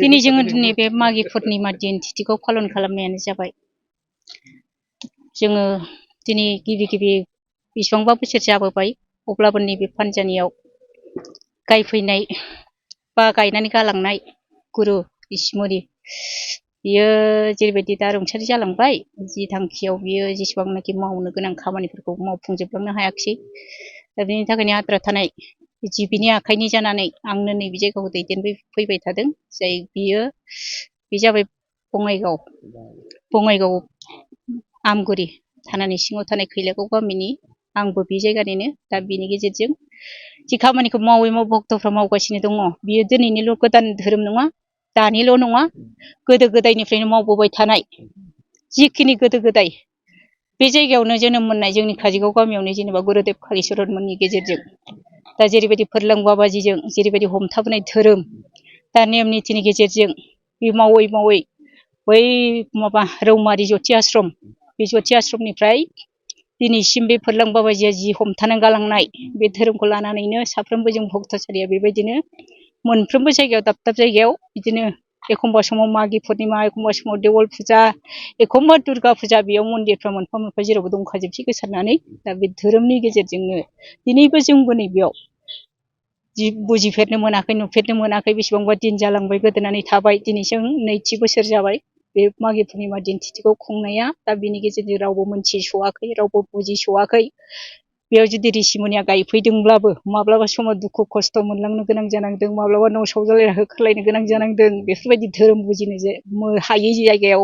दिनै जोङो दिनै बे मागि पुर्निमा दिन तिथिखौ पालन खालामनायानो जाबाय जोङो दिनै गिबि बेसेबांबा बोसोर जाबोबाय अब्लाबो नैबे फानजानियाव गायफैनाय बा गायनानै गालांनाय गुरु इसिमरि बियो जेरैबायदि दा रुंसारि जालांबाय जि थांखियाव बियो जेसेबांनाखि मावनो गोनां खामानिफोरखौ मावफुंजोबलांनो हायाखिसै दा बेनि थाखायनो आद्रा थानाय जि बिनि आखाइनि जानानै आंनो नैबे जायगाखौ दैदेनफैबाय थादों जाय बियो बे जाबाय बङाइगाव आमगुरि थानानि सिङाव थानाय खैलागाव गामिनि आंबो बे जायगानिनो दा बिनि गेजेरजों जि खामानिखौ मावै भक्तफ्रा मावगासिनो दङ बियो दिनैनिल' गोदान धोरोम नङा दानिल' नङा गोदो गोदायनिफ्रायनो मावबोबाय थानाय जिखिनि गोदो गोदाय बे जायगायावनो जोनोम मोननाय जोंनि काजलगाव गामियावनो जेनेबा गुरुदेब कालिचरन मोननि गेजेरजों दा जेरैबायदि फोरलां बाबाजिजों जेरैबायदि हमथाबोनाय धोरोम दा नेम निथिनि गेजेरजों बे मावै बै माबा रौमारि जथि आश्रम बे जथि आश्रमनिफ्राय दिनैसिम बे फोरलां बाबाजिया जि हमथाना गालांनाय बे धोरोमखौ लानानैनो साफ्रोमबो जों भक्तसालिया बेबायदिनो मोनफ्रोमबो जायगायाव दाब जायगायाव बिदिनो एखमबा समाव मागि पुर्निमा एखमबा समाव देवल फुजा एखमबा दुर्गा फुजा बेयाव मन्दिरफ्रा मोनफा जेरावबो दंखाजोबसै गोसारनानै दा बे धोरोमनि गेजेरजोंनो दिनैबो जोंबो नैबेयाव जि बुजिफेरनो मोनाखै नुफेरनो मोनाखै बेसेबांबा दिन जालांबाय गोदोनानै थाबाय दिनैसो नैथि बोसोर जाबाय बे मागि पुर्निमा दिन तिथिखौ खुंनाया दा बिनि गेजेरजों रावबो मोनथिस'वाखै रावबो बुजिस'वाखै बेयाव जुदि रिसिमुनिया गायफैदोंब्लाबो माब्लाबा समाव दुखु खस्थ' मोनलांनो गोनां जानांदों माब्लाबा न' सावजालायना होखारलायनो गोनां जानांदों बेफोरबायदि धोरोम बुजिनो हायै जायगायाव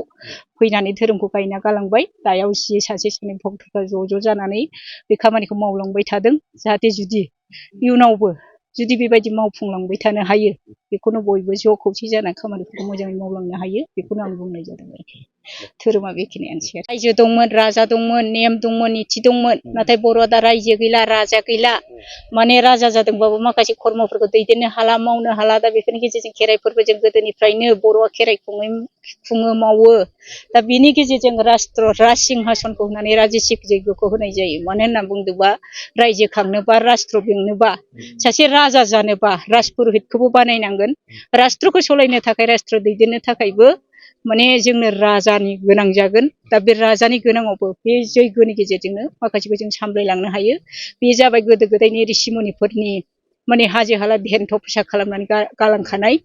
फैनानै धोरोमखौ गायना गालांबाय दायाव सासे सानै भक्तफ्रा ज' जानानै बे खामानिखौ मावलांबाय थादों जाहाथे जुदि इयुनावबो जुदि बेबायदि मावफुंलांबाय थानो हायो बेखौनो बयबो ज' खौसे जानानै खामानिफोरखौ मोजाङै मावलांनो हायो बेखौनो आं बुंनाय जादों आरोखि धोरोमा बेखिनियानोसै रायजो दंमोन राजा दंमोन नेम दंमोन निथि दंमोन नाथाय बर'आ दा रायजो गैला राजा गैला माने राजा जादोंबाबो माखासे खर्मफोरखौ दैदेननो हाला मावनो हाला दा बेफोरनि गेजेरजों खेराइफोरबो जों गोदोनिफ्रायनो बर'आ खेराइ खुङो मावो दा बिनि गेजेरजों राज सिंहासनखौ होनानै राजसिक जैग'खौ होनाय जायो मानो होनना बुंदोंबा रायजो खांनोबा राष्ट्र बेंनोबा सासे राजा जानोबा राजपुरहितखौबो बानायनांगोन राष्ट्रखौ सालायनो थाखाय राष्ट्र दैदेननो थाखायबो माने जोंनो राजानि गोनां जागोन दा बे राजानि गोनाङावबो बे जैग'नि गेजेरजोंनो माखासेखौ जों सामलायलांनो हायो बे जाबाय गोदो गोदायनि रिसिमुनिफोरनि माने हाजो हाला ध्यान तपस्या खालामनानै गालांखानाय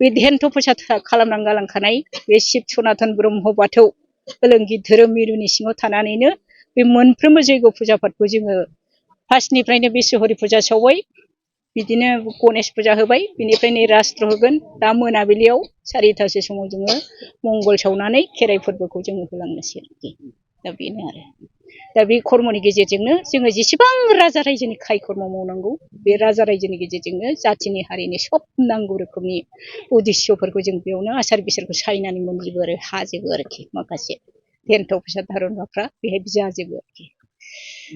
बे ध्यान तपस्या खालामनानै गालांखानाय बे शिब सनातन ब्रह्म बाथौ ओलोंगि धोरोम मिरुनि सिङाव थानानैनो बे मोनफ्रोमबो जैग' फुजा पातखौ जोङो फार्स्टनिफ्रायनो बिश्वहरि फुजा सावबाय बिदिनो गणेश फुजा होबाय बिनिफ्रायनो राष्ट्र होगोन दा मोनाबिलियाव 4टासो समाव जोङो मंगल सावनानै खेराइ फोरबोखौ जोङो होलांनोसै आरोखि दा बेनो आरो दा बे खर्मनि गेजेरजोंनो जोङो जेसेबां राजा रायजोनि खाय खर्म मावनांगौ बे राजा रायजोनि गेजेरजोंनो जाथिनि हारिनि सब नांगौ रोखोमनि उद्देश्यफोरखौ जों बेयावनो आसार बिसारखौ सायनानै मोनजोबो आरो हाजोबो आरोखि माखासे ध्यान तपस्या धारनाफ्रा बेहाय जाजोबो आरोखि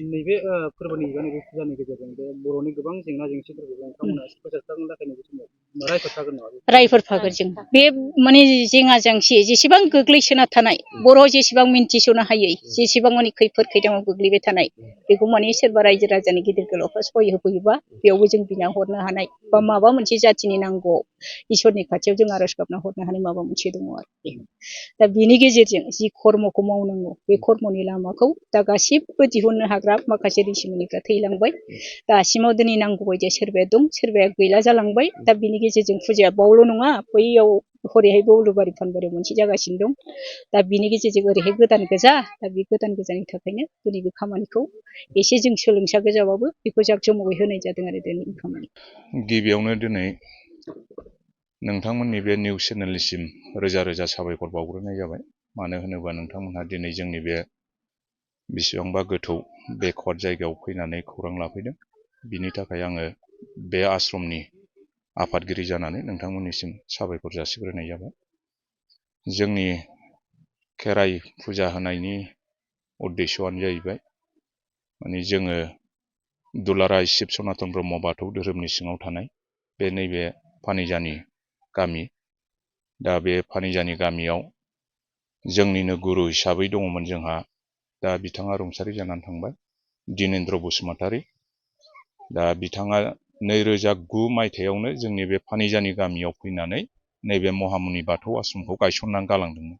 नैबे फोरबोनि नैबे फुजानि गेजेरजों बे बर'नि गोबां जेंना जेंसिफोरखौ नोंथांमोना फोजोबस्रांनो थाखाय नैबे समाव रायफोरखागोन नामा रायफोरखागोन जों बे माने जेंना जेंसि जेसेबां गोग्लैसोना थानाय बर' जेसेबां मिन्थिस'नो हायै जेसेबां माने खैफोद खैदाङाव गोग्लैबाय थानाय बेखौ माने सोरबा रायजो राजानि गिदिर गोलावफ्रा सहाय होफैयोबा बेयावबो जों बिना हरनो हानाय बा माबा मोनसे जाथिनि नांगौआव इसोरनि खाथियाव जों आर'ज गाबना हरनो हानाय माबा मोनसे दङ आरोखि दा बिनि गेजेरजों जि खर्मखौ मावनांगौ बे खर्मनि लामाखौ दा गासिबो दिहुननो हाग्रा माखासे रिसिमुनिफ्रा थैलांबाय दासिमाव दिनै नांगौ बायदिया सोरबाया दं सोरबाया गैला जालांबाय दा बिनि गेजेरजों फुजाया बावल' नङा बैयाव हरैहायबो उलुबारि फानबारियाव मोनसे जागासिनो दं दा बिनि गेजेरजों ओरैहाय गोदान गोजा दा बे गोदान गोजानि थाखायनो दिनै बे खामानिखौ एसे जों सोलोंसा गोजाबाबो बेखौ जाकजमकै होनाय जादों आरो दिनै खामानि गिबियावनो दिनै नोंथांमोननि बे निउस चेनेलनिसिम रोजा रोजा साबायखर बावग्रोनाय जाबाय मानो होनोबा नोंथांमोनहा दिनै जोंनि बे बेसेबांबा गोथौ बेकवार्ड जायगायाव फैनानै खौरां लाफैदों बिनि थाखाय आङो बे आश्रमनि आफादगिरि जानानै नोंथांमोननिसिम साबायखर जासिग्रोनाय जाबाय जोंनि खेराइ फुजा होनायनि उद्देश्यआनो जाहैबाय माने जोङो दुलाराय शिब सनातन ब्रह्म बाथौ धोरोमनि सिङाव थानाय बे नैबे फानिजानि गामि दा बे फानिजानि गामियाव जोंनिनो गुरु हिसाबै दङमोन जोंहा दा बिथाङा रुंसारि जानानै थांबाय दिनेन्द्र बसुमतारी दा बिथाङा 2009 मायथाइयावनो जोंनि बे फानिजानि गामियाव फैनानै नैबे महामुनि बाथौ आश्रमखौ गायसननानै गालांदोंमोन।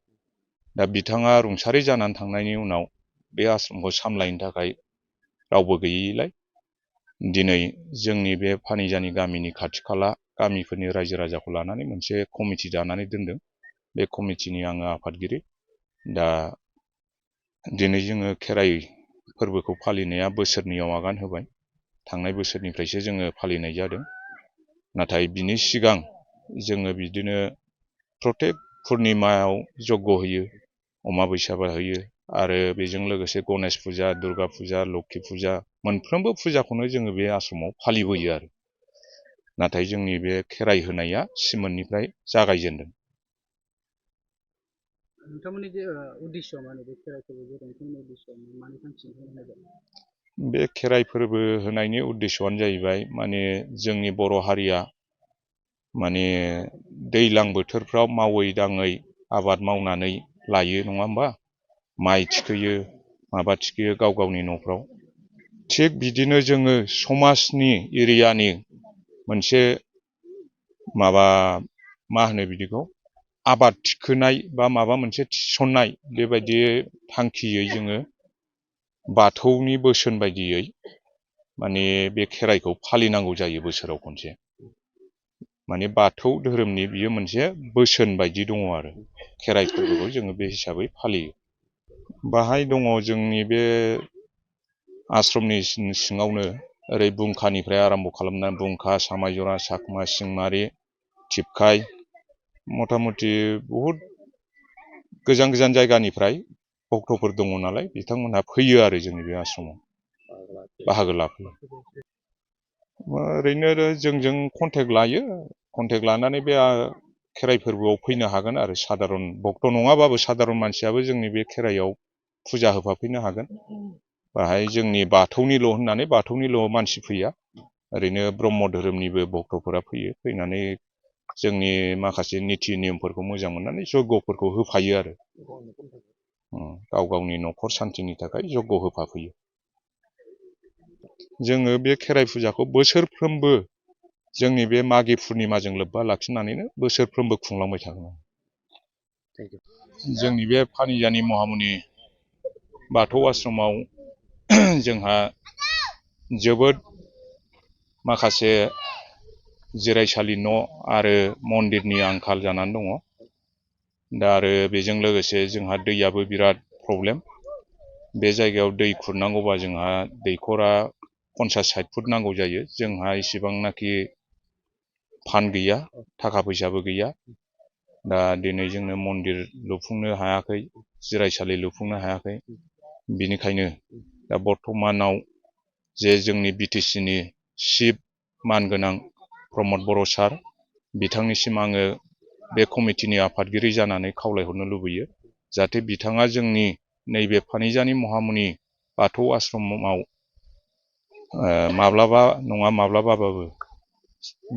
दा बिथाङा रुंसारि जानानै थांनायनि उनाव बे आश्रमखौ सामलायनो थाखाय रावबो गैयैलाय दिनै जोंनि बे फानिजानि गामिनि खाथि खाला गामिफोरनि रायजो राजाखौ लानानै मोनसे कमिटि दानानै दोनदों। बे कमिटिनि आङो आफादगिरि। दा दिनै जोङो खेराइ फोरबोखौ फालिनाया बोसोरनैयाव आगान होबाय। थांनाय बोसोरनिफ्रायसो जोङो फालिनाय जादों। नाथाय बिनि सिगां जोङो बिदिनो प्रतेक पुर्निमायाव जग्य होयो, अमाबैसाबा होयो आरो बेजों लोगोसे गणेश फुजा, दुर्गा फुजा, लोक्षि फुजा मोनफ्रोमबो फुजाखौनो जोङो बे आश्रमाव फालिबोयो आरो। नाथाय जोंनि बे खेराइ होनाया सिमोननिफ्राय जागायजेनदों। नोंथांमोननि जे उद्देश्य माने बे खेराइ फोरबो नोंथांमोननि उद्देश्य मानि थांखिजों होनाय जादों? बे खेराइ फोरबो होनायनि उद्देश्यआनो जाहैबाय माने जोंनि बर' हारिया माने दैज्लां बोथोरफ्राव मावै दाङै आबाद मावनानै लायो नङा होमबा? माइ थिखोयो, माबा थिखोयो गाव गावनि न'फ्राव। थिग बिदिनो जोङो समाजनि एरियानि मोनसे माबा मा होनो बिदिखौ आबाद थिखोनाय बा माबा मोनसे थिसननाय बेबायदि थांखियै जोङो बाथौनि बोसोन बायदियै माने बे खेराइखौ फालिनांगौ जायो बोसोराव खनसे। माने बाथौ धोरोमनि बियो मोनसे बोसोन बायदि दङ आरो खेराइ फोरबोखौ जोङो बे हिसाबै फालियो। बाहाय दङ जोंनि बे आश्रमनि सिङावनो ओरै बुंखानिफ्राय आराम्भ खालामनानै बुंखा, सामायजरा, साकमा, सिंमारि, थिपखाय मथा मथि बहुद गोजान गोजान जायगानिफ्राय भक्तफोर दङ नालाय बिथांमोनहा फैयो आरो जोंनि बे आश्रमाव बाहागो लाफैयो। ओरैनो जोंजों कन्टेक्ट लायो। कन्टेक्ट लानानै बे खेराइ फोरबोआव फैनो हागोन आरो सादारन भक्त नङाबाबो सादारन मानसियाबो जोंनि बे खेराइआव फुजा होफाफैनो हागोन। बाहाय जोंनि बाथौनिल' होननानै बाथौनिल' मानसि फैया, ओरैनो ब्रह्म धोरोमनिबो भक्तफोरा फैयो। फैनानै जोंनि माखासे निथि नियमफोरखौ मोजां मोननानै जग्यफोरखौ होफायो आरो गाव गावनि न'खर सान्थिनि थाखाय जग्य होफाफैयो। जोङो बे खेराइ फुजाखौ बोसोरफ्रोमबो जोंनि बे मागि पुर्निमाजों लोब्बा लाखिनानैनो बोसोरफ्रोमबो खुंलांबाय थागोन। जोंनि बे फानिजानि महामुनि बाथौ आश्रमाव जोंहा जोबोद माखासे जिरायसालि न' आरो मन्दिरनि आंखाल जानानै दङ। दा आरो बेजों लोगोसे जोंहा दैयाबो बिराद प्रब्लेम। बे जायगायाव दै खुरनांगौबा जोंहा दैखरा 50-60 फुट नांगौ जायो। जोंहा इसिबांनाखि फान्ड गैया, थाखा फैसाबो गैया। दा दिनै जोंनो मन्दिर लुफुंनो हायाखै, जिरायसालि लुफुंनो हायाखै। बिनिखायनो दा बर्थमानाव जे जोंनि BTCनि चिफ मानगोनां प्रमद बर' सार बिथांनिसिम आङो बे कमिटिनि आफादगिरि जानानै खावलायहरनो लुबैयो जाहाथे बिथाङा जोंनि नैबे फानिजानि महामुनि बाथौ आश्रमाव माब्लाबा नङा माब्लाबाबाबो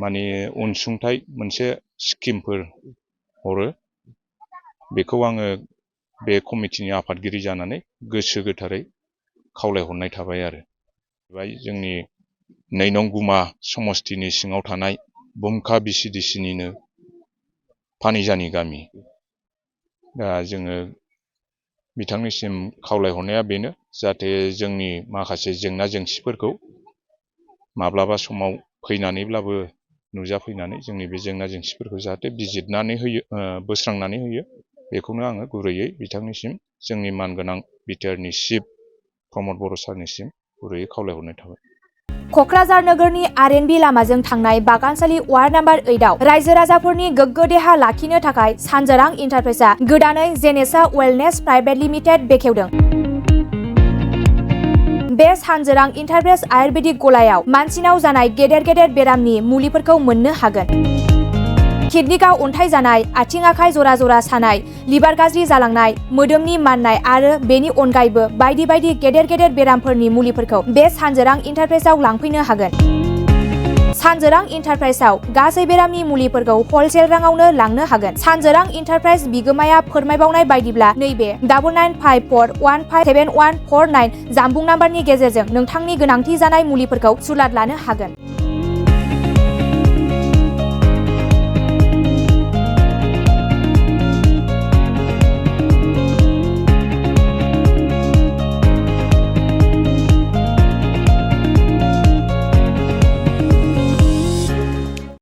माने अनसुंथाइ मोनसे स्किमफोर हरो। बेखौ आङो बे कमिटिनि आफादगिरि जानानै गोसो गोथारै खावलायहरनाय थाबाय आरो। जोंनि 2 नं गुमा समस्तिनि सिङाव थानाय बुमखा BCDCनिनो फानिजानि गामि। दा जोङो बिथांनिसिम खावलायहरनाया बेनो जाहाथे जोंनि माखासे जेंना जेंसिफोरखौ माब्लाबा समाव फैनानैब्लाबो नुजाफैनानै जोंनि बे जेंना जेंसिफोरखौ जाहाथे बिजिरनानै होयो, बोस्रांनानै होयो। बेखौनो आङो गुरैयै बिथांनिसिम जोंनि मानगोनां बिटिआरनि चिफ प्रमद बर' सारनिसिम गुरैयै खावलायहरनाय थाबाय। क'क्राझार नोगोरनि आरएनबि लामाजों थांनाय बागानसालि वार्ड नाम्बार 8आव रायजो राजाफोरनि गोग्गो देहा लाखिनो थाखाय सानजोरां इन्टारप्राइजआ गोदानै जेनेसा वेलनेस प्राइभेट लिमिटेड बेखेवदों। बे सानजोरां इन्टारप्राइज आयुर्वेदिक गलायाव मानसिनाव जानाय गेदेर गेदेर बेरामनि मुलिफोरखौ मोननो हागोन। किडनिकआव अन्थाइ जानाय, आथिं आखाइ जरा जरा सानाय, लिभार गाज्रि जालांनाय, मोदोमनि माननाय आरो बेनि अनगायैबो बायदि बायदि गेदेर गेदेर बेरामफोरनि मुलिफोरखौ बे सानजोरां इन्टारप्राइजआव लांफैनो हागोन। सानजोरां इन्टारप्राइजआव गासै बेरामनि मुलिफोरखौ हलसेल राङावनो लांनो हागोन। सानजोरां इन्टारप्राइज बिगोमाया फोरमायबावनाय बायदिब्ला नैबे 9954157149 जानबुं नाम्बारनि गेजेरजों नोंथांनि गोनांथि जानाय मुलिफोरखौ सुलाद लानो हागोन।